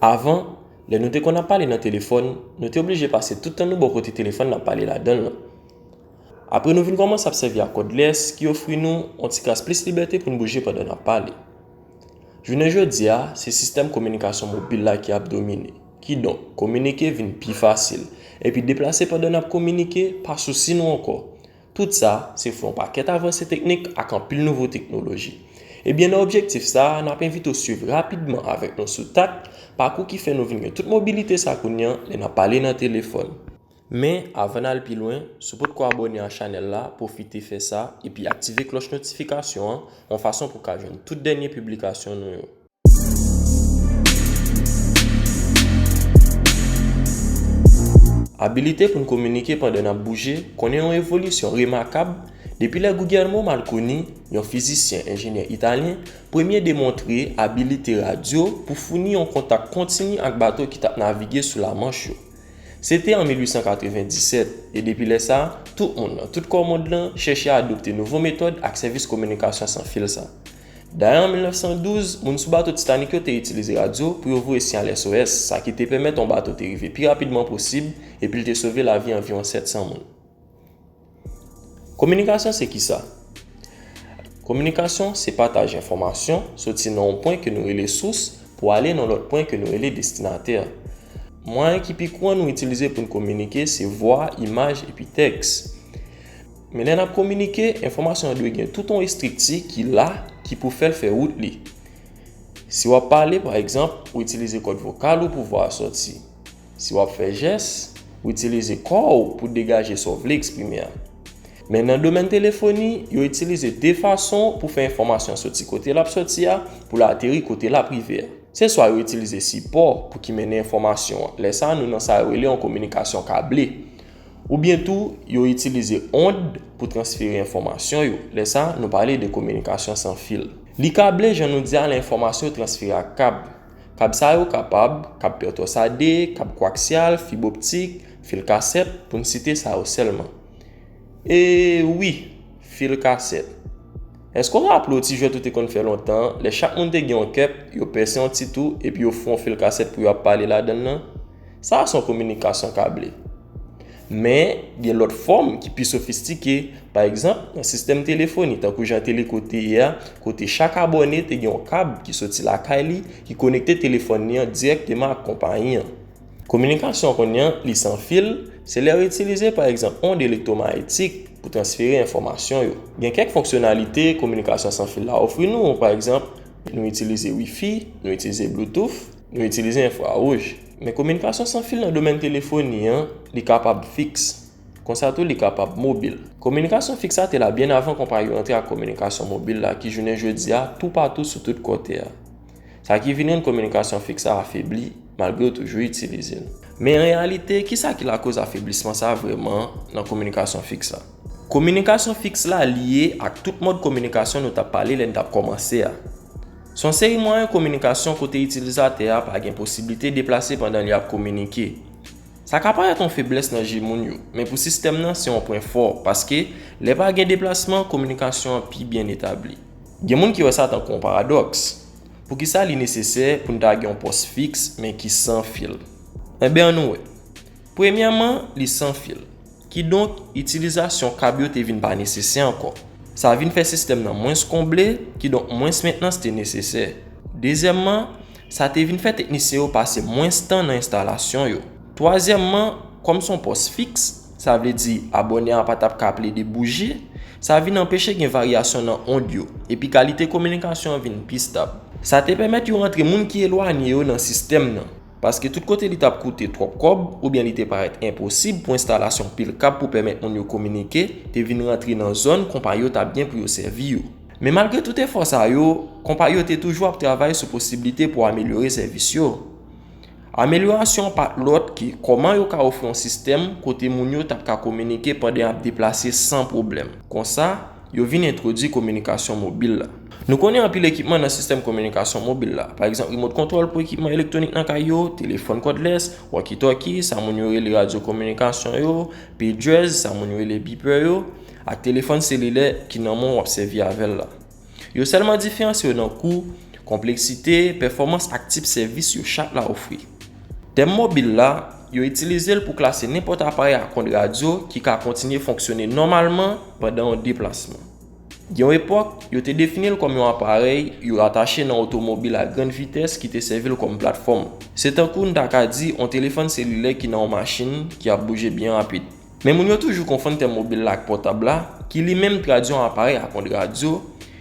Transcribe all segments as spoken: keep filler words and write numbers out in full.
Avan, lè nou te konn ap pale nan telefòn, nou te oblije pase tout tan nou bò kote telefòn n ap pale ladan l lan. Apre nou vin kòmanse ap sèvi ak kòdlès ki ofri nou yon ti kras plis libète pou n bouje pandan n ap pale. Jounen jodi a, se sistèm kominikasyon mobil la ki ap domine. Kidonk, kominike vin pi fasil. Epi deplase pandan n ap kominike pa sousi nou ankò. Tout sa, se fwi yon pakèt avanse teknik ak anpil nouvo teknoloji. Ebyen, nan objektif sa a, n ap envite w swiv rapidman avèk nou sou tak pakou ki fè nou vin gen tout mobilite sa kounye a lè n ap pale nan telefòn. Men, avan n al pi lwen, si w potko abòne a chanèl la, pwofite fè sa epi aktive klòch notifikasyon an yon fason pou w ka jwenn tout dènye piblikasyon nou yo. Abilite pou n kominike pandan n ap bouje konnen yon evolisyon remakab depi lè Guglielmo Marconi, yon fizisyen enjenyè italyen, premye demontre abilite radyo pou founi yon kontak kontini ak bato ki t ap navige sou Lamanch yo. Se te an mil uit san katrevenndisèt, e depi lè sa a, tout moun nan tout kò mond lan chèche adopte nouvo metòd ak sèvis kominikasyon san fil sa. Dayè, an mil nèf san douz, moun sou bato Titanic yo te itilize radyo pou yo voye siyal S O S, sa ki te pèmèt yon bato te rive pi rapidman posib, epi l te sove lavi anviwon sèt san moun. Kominikasyon se kisa? Kominikasyon se pataj enfòmasyon soti nan yon pwen ke nou rele sous pou ale nan lòt pwen ke nou rele destinatè. Mwayen ki pi kouran nou itilize pou n kominike se vwa, imaj epi tèks. Men lè n ap kominike, enfòmasyon an dwe gen tout yon estrikti ki la, ki pou fè l fè wout li. Si w ap pale, pa egzanp, ou itilize kòd vokal ou pou vwa a sòti. Si w ap fè jès, ou itilize kò w pou degaje sa w vle eksprime a. Men nan domèn telefoni, yo itilize de fason pou fè enfòmasyon soti kote l ap sòti a pou l ateri kote l ap rive a. Se swa yo itilize sipò pou ki mennen enfòmasyon an. Lè sa a, nou nan sa yo rele yon kominikasyon kable. Oubyen tou, yo itilize ond pou transfere enfòmasyon yo. Lè sa a, nou pale de kominikasyon san fil. Li kable, jan nou di a, lè enfòmasyon yo transfere ak kab. Kab sa yo kapab kab pètwòs A D, kab kwaksyal, fib optik, fil kasèt, pou n site sa yo sèlman. E wi, fil kasèt. Èske w raple w ti jwèt ou te konn fè lontan an, lè chak moun te gen yon kèp, yo pèse yon ti twou epi yo fè yon fil kasèt pou yo ap pale ladan l lan? Sa a se yon kominikasyon kable. Men, gen lòt fòm ki pi sofistike. Pa egzanp, nan sistèm telefoni, tankou jan Teleco te ye a, kote chak abòne te gen yon kab ki soti lakay li, ki konekte telefòn li an dirèkteman ak konpayi an. Kominikasyon kounye a, li san fil, se lè yo itilize, pa egzanp, ond elektwomayetik pou transfere enfòmasyon yo. Gen kèk fonksyonalite kominikasyon san fil la ofri nou, pa egzanp, nou itilize Wi-Fi, nou itilize Bluetooth, nou itilize enfrawouj. Men kominikasyon san fil nan domèn telefoni an, li kapab fiks. Konsa tou, li kapab mobil. Kominikasyon fiks la te la byen avan konpayi yo antre ak kominikasyon mobil la, ki jounen jodi a toupatou sou tout kò tè a. Sa ki vin rann kominikasyon fiks la afebli, malgre yo toujou itilize l. Men an reyalite, kisa ki lakoz afeblisman sa a vrèman nan kominikasyon fiks la? Kominikasyon fiks la lye ak tout mòd kominikasyon nou t ap pale lè n t ap kòmanse a. Se yon seri mwayen kominikasyon kote itilizatè a pa gen posiblite deplase pandan li ap kominike. Sa ka parèt yon feblès nan je moun yo, men pou sistèm nan, se yon pwen fò, paske lè pa gen deplasman, kominikasyon an pi byen etabli. Gen moun ki wè sa tankou yon paradòks. Poukisa li nesesè pou n ta gen yon pòs fiks, men ki san fil? Enben, ann nou wè. Premyèman, li san fil. Kidonk, itilizasyon kab yo te vin pa nesesè ankò. Sa vin fè sistèm nan mwens konble, kidonk mwens mentnans te nesesè. Dezyèmman, sa te vin fè teknisyen yo pase mwens tan nan enstalasyon yo. Twazyèmman, kòm se yon pòs fiks, sa vle di abòne a pa t ap ka plede bouje, sa vin anpeche gen varyasyon nan ond yo, epi kalite kominikasyon an vin pi stab. Sa te pèmèt yo rantre moun ki elwanye yo nan sistèm nan, paske tout kote li t ap koute twòp kòb oubyen li te parèt enposib pou enstalasyon pil kab pou pèmèt moun yo kominike te vin rantre nan zòn konpayi yo t ap gen pou yo sèvi yo. Men malgre tout efò sa yo, konpayi yo te toujou ap travay sou posiblite pou amelyore sèvis yo. Amelyorasyon an pa t lòt ke kòman yo ka ofri yon sistèm kote moun yo t ap ka kominike pandan y ap deplase san pwoblèm. Konsa, yo vin entwodui kominikasyon mobil la. Nou konnen anpil ekipman nan sistèm kominikasyon mobil la. Pa egzanp, rimòt kontwòl pou ekipman elektwonik nan kay yo, telefòn kòdlès, walkie-talkie, sa moun yo rele radyo kominikasyon yo, pagers, sa moun yo rele beeper yo, ak telefòn selilè ki nan men w w ap sèvi avè l la. Yo sèlman diferanse yo nan kou, Konpleksite, pèfòmans ak tip sèvis yo chak la ofri. Tèm mobil la, yo itilize l pou klase nenpòt aparèy ak ond radyo ki ka kontinye fonksyone nòmalman pandan yon deplasman. Gen yon epòk, yo te defini l kòm yon aparèy yo atache nan otomobil a grann vitès ki te sèvi l kòm platfòm. Se tankou n ta ka di yon telefòn selilè ki nan yon machin ki ap bouje byen rapid. Men moun yo toujou konfonn tèm mobil la ak pòtab la, ki li menm tradui yon aparèy ak ond radyo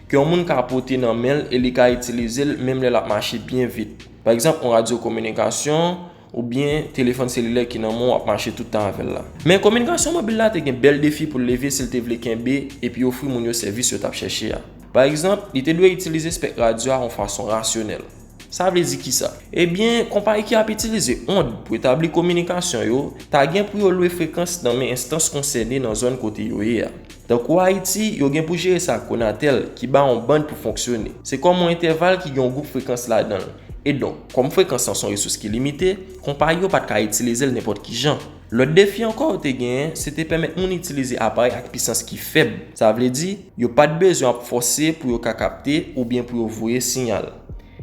ke yon moun ka pote nan men l e li ka itilize l menm lè l ap mache byen vit. Pa egzanp, yon radyo kominikasyon oubyen telefòn selilè ki nan men w ap mache tout tan avè l la. Men kominikasyon mobil la te gen bèl defi pou l leve si l te vle kenbe epi ofri moun yo sèvis yo t ap chèche a. Pa egzanp, li te dwe itilize espèk radyo a yon fason rasyonèl. Sa vle di kisa? Ebyen, konpayi ki ap itilize ond pou etabli kominikasyon yo ta gen pou yo lwe frekans nan men enstans konsène nan zòn kote yo ye a. Tankou Ayiti, yo gen pou jere sa ak Conatel, ki ba yon bann pou fonksyone. Se kòm yon entèval ki gen yon gwoup frekans ladan l. Edonk, kòm frekans lan se yon resous ki limite, konpayi yo pa t ka itilize l nenpòt ki jan. Lòt defi ankò yo te genyen, se te pèmèt moun itilize aparèy ak pisans ki fèb. Sa vle di, yo pa t bezwen ap fòse pou yo ka kapte oubyen pou yo voye siyal.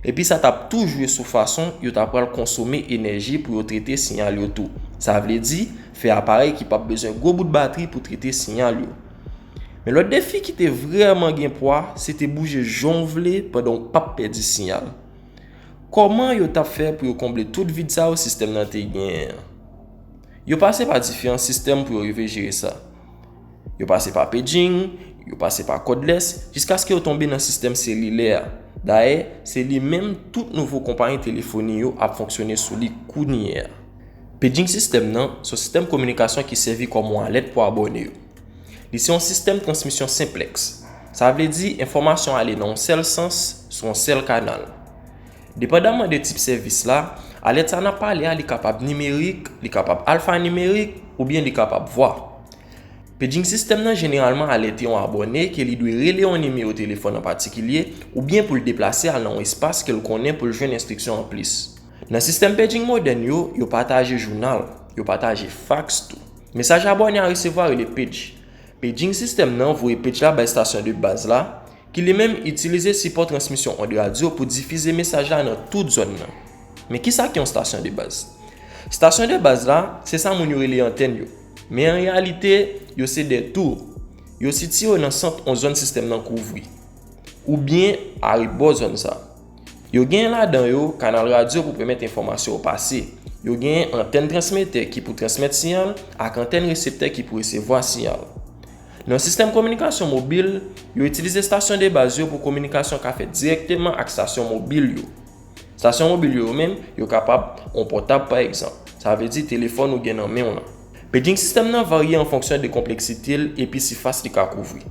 Epi sa t ap tou jwe sou fason yo ta pral konsome enèji pou yo trete siyal yo tou. Sa vle di, fè aparèy ki p ap bezwen gwo bout batri pou trete siyal yo. Men lòt defi ki te vrèman gen pwa, se te bouje jan w vle pandan w p ap pèdi siyal. Kòman yo t ap fè pou yo konble tout vid sa yo sistèm nan te genyen an? Yo pase pa diferan sistèm pou yo rive jere sa. Yo pase pa paging, yo pase pa cordless, jiskaske yo tonbe nan sistèm selilè a. Dayè, se li menm tout nouvo konpayi telefoni yo ap fonksyone sou li kounye a. Paging sistèm nan se yon sistèm kominikasyon ki sèvi kòm yon alèt pou abòne yo. Li se yon sistèm transmisyon senplèks. Sa vle di enfòmasyon ale nan yon sèl sans, sou yon sèl kanal. Depandaman de tip sèvis la, alèt sa n ap pale a li kapab nimerik, li kapab alfanimerik, oubyen li kapab vwa. Paging sistèm nan jeneralman alète yon abòne ke li dwe rele yon nimewo telefòn an patikilye oubyen pou l deplase al nan yon espas ke l konnen pou l jwenn enstriksyon anplis. Nan sistèm paging modèn yo, yo pataje jounal, yo pataje faks tou. Mesaj abòne a resevwa rele page. Paging sistèm nan voye page la bay estasyon de baz la, ki li menm itilize sipò transmisyon ond radyo pou difize mesaj la nan tout zòn nan. Men kisa ki yon estasyon de baz? Estasyon de baz la, se sa moun yo rele antèn yo. Men an reyalite, yo se de tou. Yo sitiye yo nan sant yon zòn sistèm nan kouvri, oubyen arebò zòn sa. Yo genyen ladan yo kanal radyo pou pèmèt enfòmasyon yo pase. Yo genyen antèn transmetè ki pou transmèt siyal ak antèn reseptè ki pou resevwa siyal. Nan sistèm kominikasyon mobil, yo itilize estasyon de baz yo pou kominikasyon ka fèt dirèkteman ak estasyon mobil yo. Estasyon mobil yo, yo menm, yo kapab yon pòtab pa egzanp. Sa vle di telefòn ou gen nan men w lan. Paging sistèm nan varye an fonksyon de konpleksite l epi sifas li ka kouvri.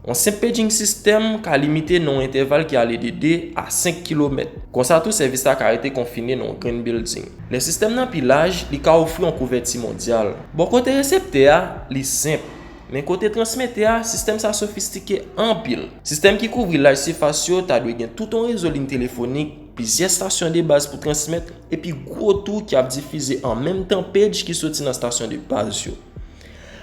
Yon senp paging sistèm ka limite nan yon entèval ki ale de de a senk kilomèt. Konsa tou, sèvis la ka rete konfine nan yon grenn bilding. Lè sistèm nan pi laj, li ka ofri yon kouvèti mondyal. Bò kote reseptè a, li senp. Men kote transmetè a, sistèm sa sofistike anpil. Sistèm ki kouvri laj sifas yo ta dwe gen tout yon rezo liy telefonik, plizyè estasyon de baz pou transmèt, epi gwo tou ki ap difize an menm tan page ki soti nan estasyon de baz yo.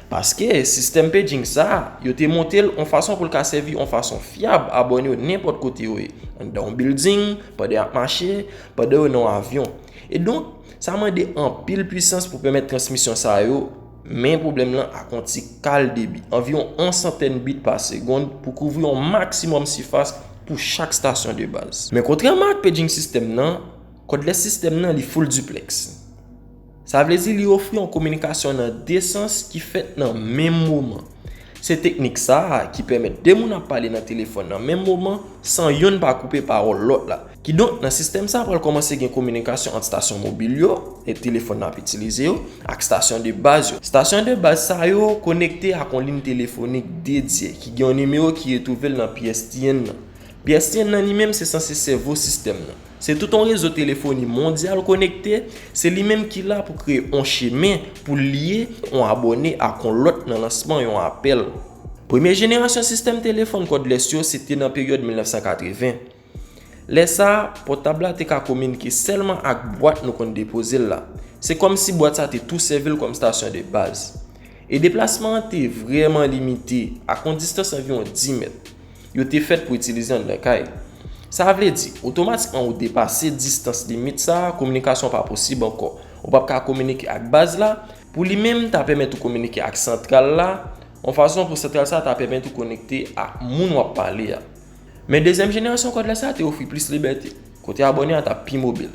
Paske sistèm paging sa a, yo te monte l yon fason pou l ka sèvi yon fason fyab abòne yo nenpòt kote yo ye, anndan yon bilding, pandan y ap mache, pandan yo nan yon avyon. Edonk, sa mande anpil pwisans pou pèmèt transmisyon sa yo, men pwoblèm lan ak yon ti kal debi, anviwon yon santèn bit pa segonn pou kouvri yon maksimòm sifas pou chak estasyon de baz. Men kontrèman ak paging sistèm nan, cordless sistèm nan li full duplex. Sa vle di li ofri yon kominikasyon nan de sans ki fèt nan menm moman. Se teknik sa a ki pèmèt de moun ap pale nan telefòn nan menm moman san yonn pa koupe pawòl lòt la. Kidonk, nan sistèm sa a pral kòmanse gen kominikasyon ant estasyon mobil yo, e telefòn n ap itilize yo, ak estasyon de baz yo. Estasyon de baz sa yo konekte ak yon liy telefonik dedye ki gen yon nimewo ki retwouve l nan P S T N nan. P S T N nan li menm se sanse sèvo sistèm nan. Se tout yon rezo telefoni mondyal konekte, se li menm ki la pou kreye yon chemen pou lye yon abòne ak yon lòt nan lansman yon apèl. Premye jenerasyon sistèm telefòn cordless yo se te nan peryòd mil nèf san katreven. Lè sa a, pòtab la te ka kominike sèlman ak bwat nou konn depoze l la. Se kòmsi bwat sa te tou sèvi l kòm estasyon de baz. E deplasman an te vrèman limite, ak yon distans anviwon dis mèt. Yo te fèt pou itilize anndan kay. Sa vle di, otomatikman ou depase distans limit sa a, kominikasyon pa posib ankò. Ou p ap ka kominike ak baz la, pou li menm ta pèmèt ou kominike ak santral la, yon fason pou santral sa a ta pèmèt ou konekte ak moun w ap pale a. Men dezyèm jenerasyon kòd la sa a te ofri plis libète, kote abòne a t ap pi mobil.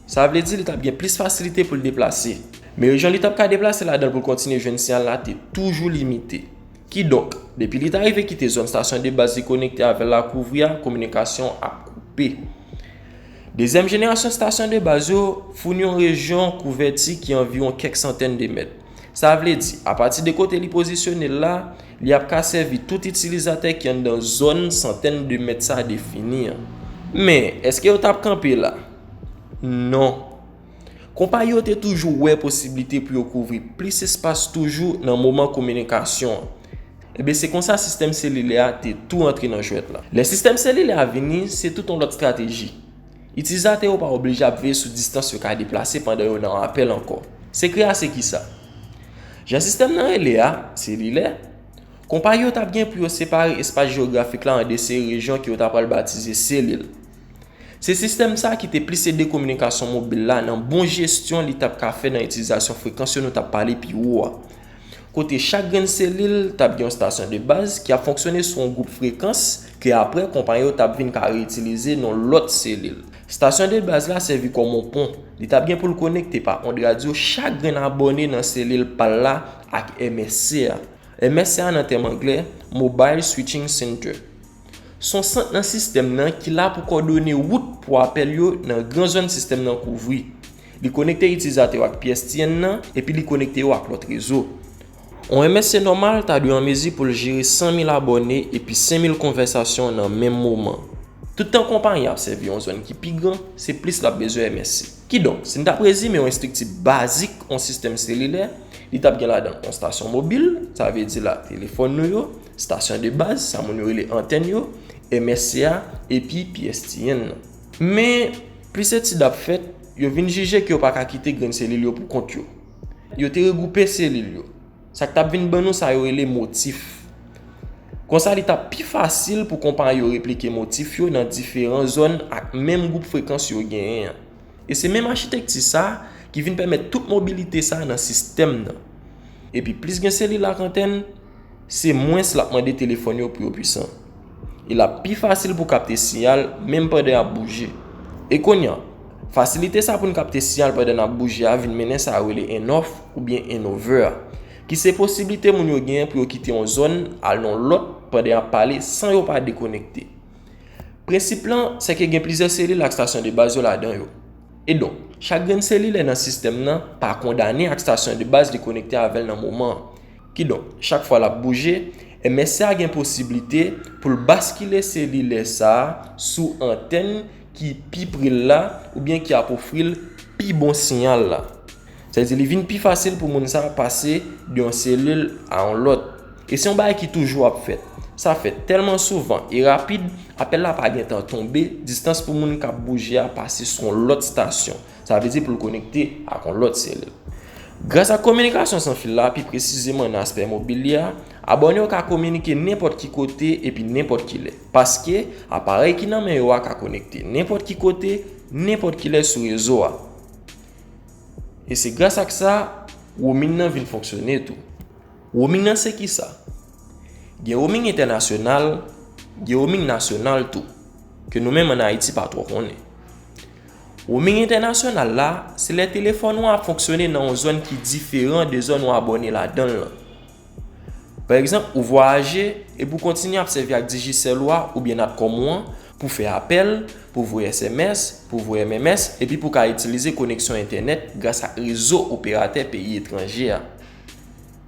Sa vle di li t ap gen plis fasilite pou l deplase. Men rejyon li t ap ka deplase ladan l pou l kontinye jwenn siyal la te toujou limite. Kidonk, depi li ta rive kite zòn stasyon de baz li konekte avè l la kouvri a, kominikasyon ap koupe. Dezyèm jenerasyon stasyon de baz yo founi yon rejyon kouvèti ki anviwon kèk santèn de mèt. Sa vle di, apati de kote li pozisyone l la, li ap ka sèvi tout itilizatè ki anndan zòn santèn de mèt sa defini an. Men, èske yo t ap kanpe la? Non. Konpayi yo te toujou wè posiblite pou yo kouvri plis espas toujou nan moman kominikasyon an. Ebyen, se konsa sistèm selilè a te tou antre nan jwèt la. Lè sistèm selilè a vini, se tout yon lòt estrateji. Itilizatè yo pa oblije ap veye sou distans yo ka deplase pandan yo nan apèl ankò. Sekrè a se kisa? Jan sistèm nan rele a, selilè, konpayi yo t ap gen pou yo separe espas jewografik la an de seri rejyon ke yo ta pral batize selil. Se sistèm sa a ki te plis ede kominikasyon mobil la nan bon jesyon li t ap ka fè nan itilizasyon frekans yo nou t ap pale pi wo a. Kote chak grenn selil t ap gen yon stasyon de baz ki ap fonksyone sou yon gwoup frekans ke apre konpayi yo t ap vin ka reyitilize nan lòt selil. Stasyon de baz la sèvi kòm yon pon. Li t ap gen pou l konekte pa ond radyo chak grenn abòne nan selil pa l la ak M S C a. M S C a nan tèm anglè, Mobile Switching Center. Se yon sant nan sistèm nan ki la pou kòdone wout pou apèl yo nan gran zòn sistèm nan kouvri. Li konekte itilizatè yo ak P S T N nan, epi li konekte yo ak lòt rezo. Yon M S C nòmal ta dwe an mezi pou l jere san mil abòne epi senk mil konvèsasyon nan menm moman. Tout tan konpayi ap sèvi yon zòn ki pi gran, se plis l ap bezwen M S C. Kidonk, si n t ap rezime yon estrikti bazik yon sistèm selilè, li t ap gen ladan yon stasyon mobil, sa vle di la telefòn nou yo, stasyon de baz, sa moun yo rele antèn yo, M S C a, epi P S T N nan. Men, plis etid ap fèt, yo vin jije ke yo pa ka kite grenn selil yo pou kont yo. Yo te regwoupe selil yo. Sa k t ap vin ban nou sa yo rele motif. Konsa, li t ap pi fasil pou konpayi yo replike motif yo nan diferan zòn ak menm gwoup frekans yo genyen an. E se menm achitekti sa a ki vin pèmèt tout mobilite sa a nan sistèm nan. Epi plis gen selil ak antèn, se mwens l ap mande telefòn yo pou yo pwisan. E l ap pi fasil pou kapte siyal menm pandan y ap bouje. E kounye a, fasilite sa pou n kapte siyal pandan n ap bouje a vin mennen sa yo rele end-off oubyen end-over a, ki se posiblite moun yo genyen pou yo kite yon zòn al nan yon lòt pandan y ap pale san yo pa dekonekte. Prensip lan, se ke gen plizyè selil ak stasyon de baz yo ladan yo. E donk, chak grenn selilè nan sistèm nan pa kondane ak stasyon de baz li konekte avè l nan moman an. Kidonk, chak fwa l ap bouje, M S C a gen posiblite pou l baskile selilè sa a sou antèn ki pi pre l la oubyen ki ap ofri l pi bon siyal la. Sa vle di li vin pi fasil pou moun sa a pase de yon selil a yon lòt. E se yon bagay ki toujou ap fèt. Sa fèt tèlman souvan e rapid, apèl la pa gentan tonbe, distans pou moun k ap bouje a pase sou yon lòt estasyon. Sa vle di pou l konekte ak yon lòt selil. Gras ak kominikasyon san fil la, pi presizeman nan aspè mobil li a, abòne yo ka kominike nenpòt ki kote epi nenpòt ki lè. Paske, aparèy ki nan men yo a ka konekte nenpòt ki kote, nenpòt ki lè sou rezo a. E se gras ak sa, roaming nan vin fonksyone tou. Roaming nan se kisa? Gen roaming entènasyonal, gen roaming nasyonal tou, ke nou menm ann Ayiti pa twò konnen. Roaming entènasyonal la, se lè telefòn ou an ap fonksyone nan yon zòn ki diferan de zòn ou abòne ladan l lan. Pa egzanp, ou vwayaje epi w kontinye ap sèvi ak Digicel ou a oubyen Natcom ou an pou fè apèl, pou voye S M S, pou voye M M S, epi pou ka itilize koneksyon entènèt gras ak rezo operatè peyi etranje a.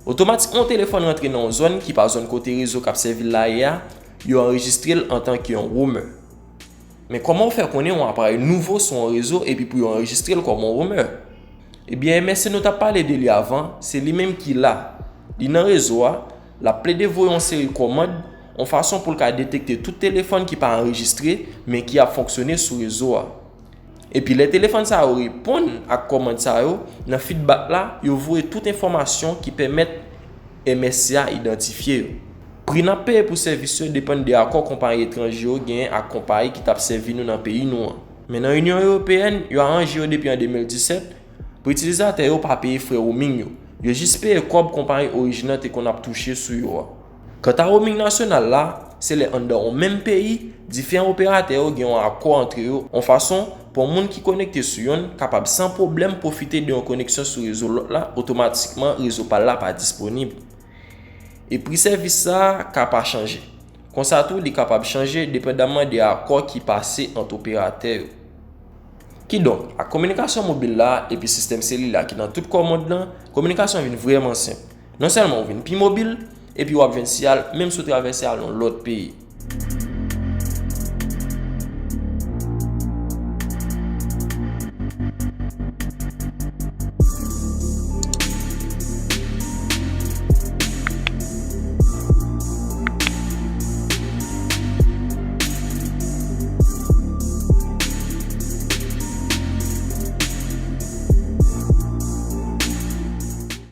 Otomatikman, yon telefòn rantre nan yon zòn ki pa zòn kote rezo k ap sèvi l la ye a, yo anrejistre l antanke yon roamer. Men kòman w fè konnen yon aparèy nouvo sou yon rezo epi pou yo anrejistre l kòm yon roamer? Ebyen, M S C nou t ap pale de li avan, se li menm ki la. Li nan rezo a, l ap plede voye yon seri kòmand, yon fason pou l ka detekte tout telefòn ki pa anrejistre, men ki ap fonksyone sou rezo a. Epi lè telefòn sa yo reponn ak kòmand sa yo, nan feedback la, yo voye tout enfòmasyon ki pèmèt M S C a idantifye yo. Pri n ap peye pou sèvis yo depann de akò konpayi etranje yo genyen ak konpayi ki t ap sèvi nou nan peyi nou an. Men nan Inyon Ewopeyèn, yo aranje yo depi an de mil disèt pou itilizatè yo pa peye frè roaming yo. Yo jis peye kòb konpayi orijinal te konn ap touche sou yo a. Kanta roaming nasyonal la, se lè anndan yon menm peyi, diferan operatè yo gen yon akò antre yo, yon fason pou yon moun ki konekte sou yonn kapab san pwoblèm pwofite de yon koneksyon sou rezo lòt la, otomatikman rezo pa l la pa disponib. E pri sèvis sa a ka pa chanje. Konsa tou, li kapab chanje depandamman de akò ki pase ant operatè yo. Kidonk, ak kominikasyon mobil la epi sistèm selila ki nan tout kò mond lan, kominikasyon vin vrèman senp. Non sèlman ou vin pi mobil, epi w ap jwenn siyal menm si w travèse al yon lòt peyi.